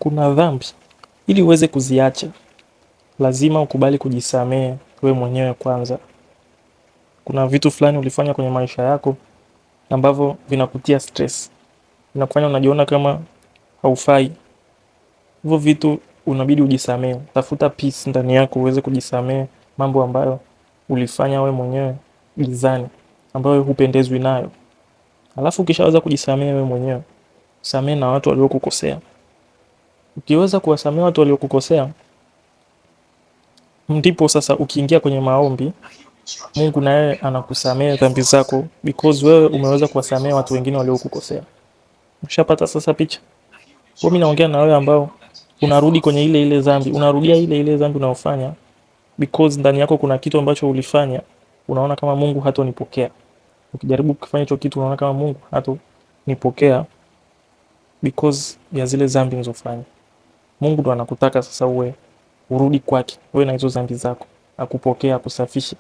Kuna dhambi ili uweze kuziacha lazima ukubali kujisamehe wewe mwenyewe kwanza. Kuna vitu fulani ulifanya kwenye maisha yako ambavyo vinakutia stress, vinakufanya unajiona kama haufai. Hivyo vitu unabidi ujisamehe. Tafuta peace ndani yako uweze kujisamehe mambo ambayo ulifanya wewe mwenyewe gizani, ambayo hupendezwi nayo. Alafu ukishaweza kujisamehe wewe mwenyewe, samehe na watu waliokukosea. Ukiweza kuwasamehe watu waliokukosea, ndipo sasa ukiingia kwenye maombi, Mungu na yeye anakusamehe dhambi zako because wewe umeweza kuwasamehe watu wengine waliokukosea. Ushapata sasa picha? Kwa mimi naongea na wewe ambao unarudi kwenye ile ile dhambi, unarudia ile ile dhambi unayofanya because ndani yako kuna kitu ambacho ulifanya, unaona kama Mungu hatonipokea. Ukijaribu kufanya hicho kitu unaona kama Mungu hatonipokea because ya zile dhambi unazofanya. Mungu ndo anakutaka sasa uwe urudi kwake, uwe na hizo dhambi zako, akupokea, akusafishe.